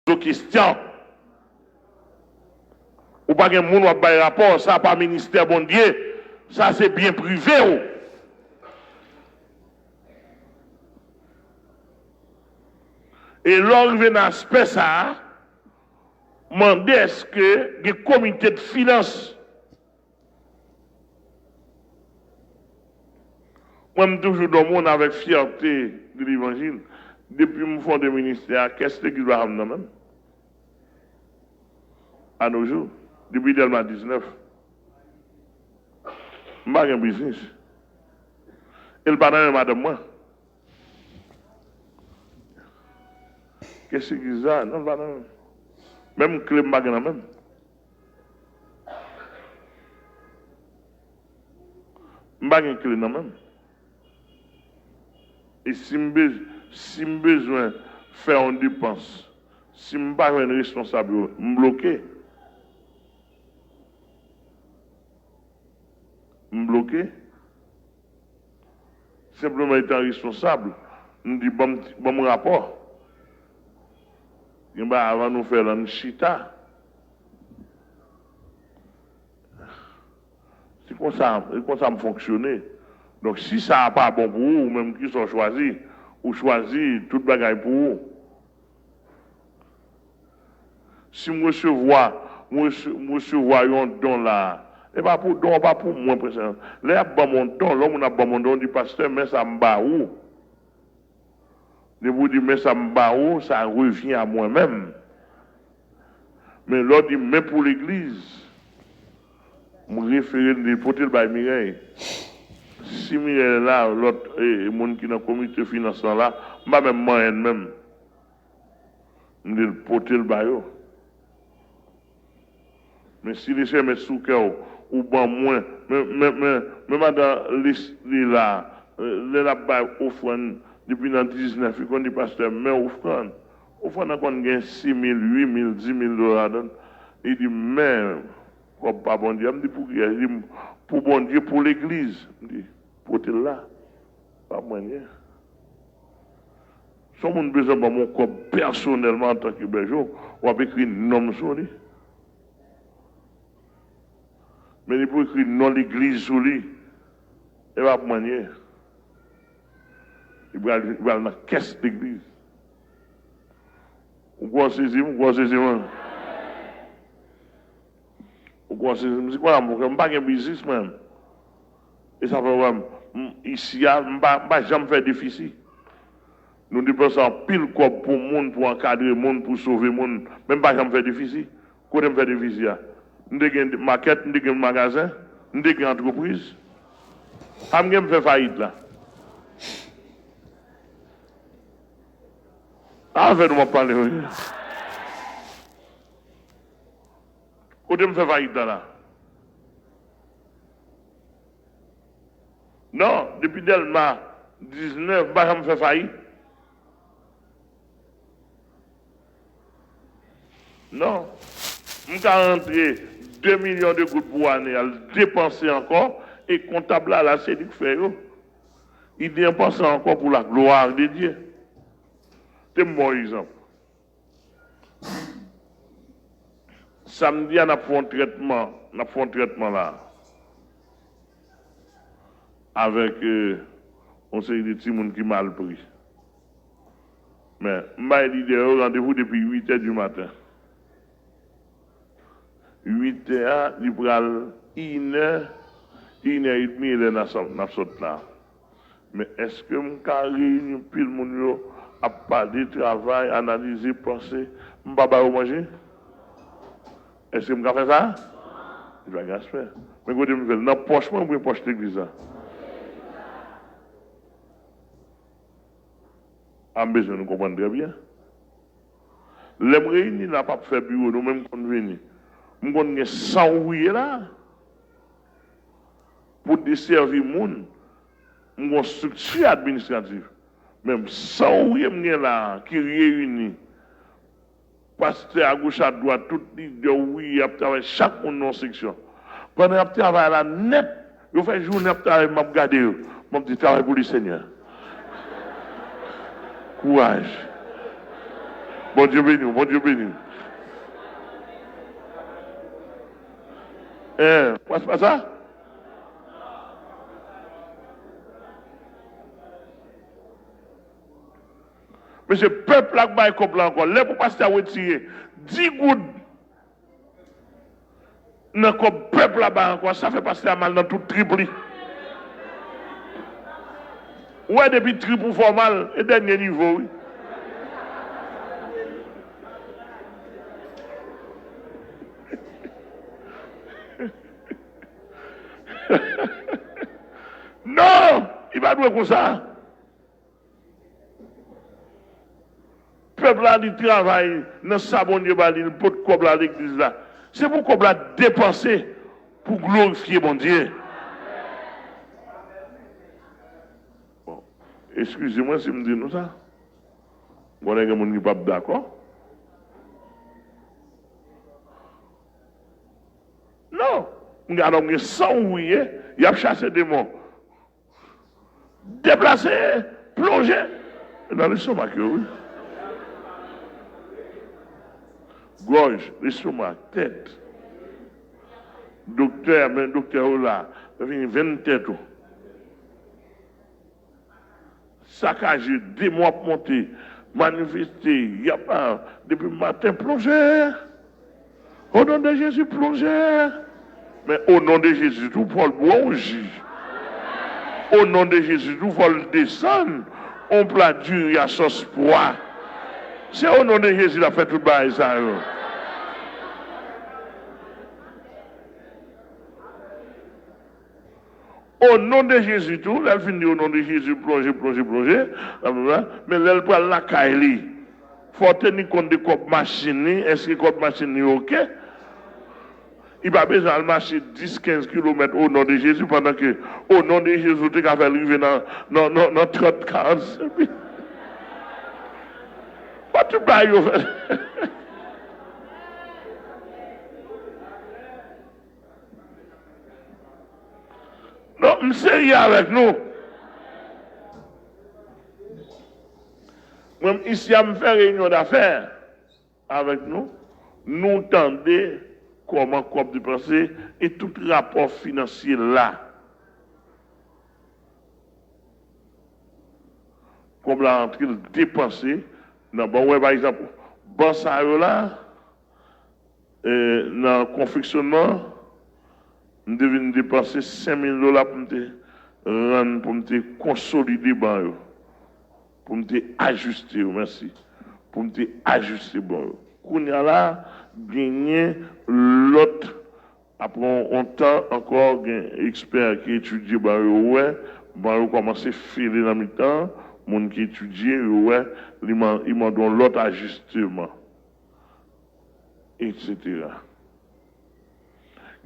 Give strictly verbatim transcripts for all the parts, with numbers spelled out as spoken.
poze w kesyon. Ou pa gen moun w ap bay rapò, sa pa ministè Bondye, sa se byen prive w. E lè w rive nan aspè sa a, mande èske gen komite de finans. Mwen, m toujou di w moun avèk fyète de levanjil, depi m fonde ministè a, kès legliz pa janm nan men m. A nos jours, depi Dèlma diznèf, m pa gen biznis. E l pa nan men madanm mwen. Kès legliz la, non, l pa nan men m. Menm kle m pa gen nan men m. M pa gen kle nan men m. E si m bez-, si m bezwen fè yon depans, si m pa jwenn responsab yo, m bloke. M bloke. Senpleman, etan responsab, m di, "Ban m, ban m rapò." Gen bagay, avan nou fè l, ann chita. Se konsa, se konsa m fonksyone. Donk, si sa a pa bon pou ou, ou menm, kisa w chwazi? Ou chwazi tout bagay pou ou. Si m resevwa, m rese-, m resevwa yon don la, e pa pou don an, pa pou mwen pèsonèl. Lè y ap ban m yon don, lè yon moun ap ban m yon don, di, "Pastè, men sa m ba ou." Depi w di, "Men sa m ba ou," sa revyen a mwen menm. Men lè w di, "Men pou legliz," m refere l, m di, "Pote l bay Mirèy." Si Mirèy la, lòt, e, moun ki nan komite finans lan la, m pa menm manyen l menm. M di l pote l ba yo. Men si Lesenyè met sou kè w, ou ban mwen, men, men, men, men madan Leslie la, lè l ap bay ofrann depi nan diznèf, li konn di, "Pastè, men ofrann." Ofrann nan konn gen sis mil, uit mil, dis mil dola ladan l. Li di, "Men kòb pa Bondye a." M di, "Pou kiyès?" Li di, "Pou Bondye, pou legliz." M di, "Pote l la. Pa mwen l ye." Si yon moun bezwen ban m yon kòb pèsonèlman antanke bèje, w ap ekri non m sou li. Men li pou ekri non legliz sou li. E pa pou mwen l ye. Li pral, li pral nan kès legliz. Ou kwè w sezi m? Ou kwè w sezi mwen? Ou kwè w sezi m? Si kwè m, m pa gen biznis mwen. E sa fè w wè m, m, isi a, m pa, m pa janm fè defisi. Nou depanse anpil kòb pou moun, pou ankadre moun, pou sove moun, men m pa janm fè defisi. Kote m fè defisi a? M te gen makèt, m te gen magazen, m te gen antrepriz. Sa m gen m fè fayit la? Avè nou m ap pale, wi. Kote m fè fayit la la? Non, depi Dèlma diznèf, m pa janm fè fayit. Non. M ka rantre de milyon de goud pou ane a, l depanse ankò, e kontab la, la, se li k fè yo. Li depanse ankò pou la gloire de Dieu. Te m ba w egzanp. Samdi a, n ap fè yon trètman, n ap fè yon trètman la. Avèk, eh, yon seri de timoun ki mal pri. Men, m bay lidè yo randevou depi uit è di maten. Uit è a, li pral inè, inè edmi, e lè n a sò-, n ap sot la. Men èske m ka reyini pil moun yo ap pale, travay, analize, panse, m pa ba yo manje? Èske m ka fè sa? Li pa gen aspè. Men kote m fè l? Nan pòch mwen oubyen pòch legliz la? A, m bezwen nou konprann trè byen. Lè m reyini la, p ap fè biwo, nou menm konn vini. M konn gen san ouvriye la pou desèvi moun. M gon estrikti administratif. Men san ouvriye m gen la ki reyini. Pastè agoch adwat, tout lidè ouvriye ap travay, chak moun nan yon seksyon. Pandan y ap travay la nèt, yo fè jounen ap travay, m ap gade yo. M ap di, "Travay pou li, Senyè." Kouraj. Bondye beni w, Bondye beni w. Hein, pa, pa sa? Mesye, pèp la k bay kòb la ankò. Lè pou pastè a retire dis goud nan kòb pèp la bay ankò, sa fè pastè a mal nan tout trip li. Ou wè, depi trip ou fè w mal, e dènye nivo, wi. Non! Li pa dwe konsa. Pèp la, li travay nan sa Bondye ba li, li pot kòb la legliz la. Se pou kòb la depanse pou glorifye Bondye. Bon, eskize mwen si m di nou sa. M konnen gen moun ki p ap dakò. Non. M gen, alò, m gen san ouvriye, y ap chase demon. Deplase, plonje nan lestomak yo, wi. Gòj, lestomak, tèt. Doktè, men doktè ou la, vini venn tèt ou. Sakaje, demon ap monte, manifeste, y ap, depi maten, plonje. O non de Jezi, plonje. Men o non de Jezi tou, Pòl bwè yon ji. O non de Jezi tou, fò l desann yon pla diri a sòs pwa. Se o non de Jezi l ap fè tout bagay sa yo. O non de Jezi tou, lè l fin di o non de Jezi, plonje, plonje, plonje, men lè l pral lakay li, fò w teni kont de kòb machin li, èske kòb machin li oke? Li pa bezwen al mache dis, kenz kilomèt o non de Jezi, pandan ke o non de Jezi ou te ka fè l rive nan, nan, nan, nan trant, karant, pa tout bagay yo fè. Non, m serye avèk nou. Mwen, isi a, m fè reyinyon dafè avèk nou. Nou tande kòman kòb depanse e tout rapò finansyè la. Kòb la antre, l depanse nan ban. Ou wè, pa egzanp, ban sa yo la, e, nan konfeksyonman, m te vin depanse senk mil dola pou m te rann, pou m te konsolide ban yo, pou m te ajiste yo, mèsi, pou m te ajiste ban yo. Kounye a la, genyen lòt, apre yon, yon tan ankò, gen ekspè ki etidye ban yo, wè, ban yo kòmanse fele nan mitan, moun ki etidye, yo wè, li man-, li mande yon lòt ajisteman. Etsetera.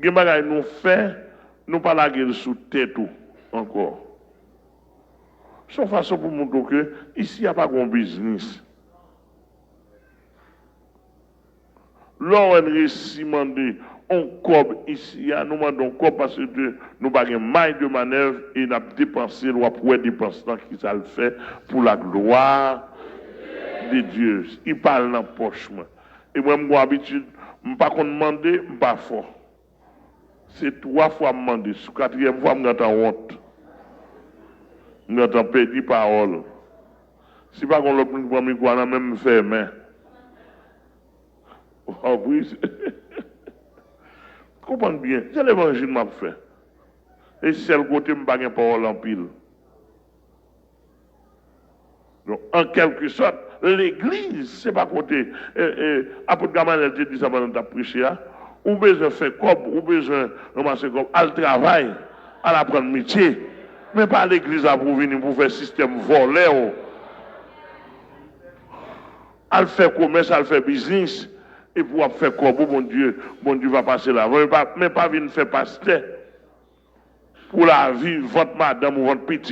Gen bagay nou fè, nou pa lage l sou tèt ou ankò. Se yon fason pou montre w ke isi a pa gen yon biznis. Lè w wè n resi mande yon kòb isi a, nou mande yon kòb paske nou pa gen may de manèv e n ap depanse l, w ap wè depans lan, kisa l fè pou la glwa de Dye. Li pa al nan pòch mwen. E mwen, m gon abitid, m pa konn mande, m pa fò. Se twa fwa m mande, sou katriyèm fwa m gentan wont. M gentan pèdi pawòl. Si pa gon lòt moun ki pran mikwo a nan men m, m fèmen. W ap ri. Konprann byen, se levanjil m ap fè. E sèl kote m pa gen pawòl anpil. Donk, an kèlkesòt, legliz, se pa kote, e, e, apot Gamayèl te di sa pandan l t ap preche a, ou bezwen fè kòb, ou bezwen ranmase kòb, al travay, al aprann metye. Men pa legliz la pou w vini pou w fè sistèm vòlè w. Al fè komès, al fè biznis, epi w ap fè kòb ou, Bondye, Bondye va pase lavan. Men pa, men pa vin fè pastè pou lavi, vant madanm ou, vant pitit.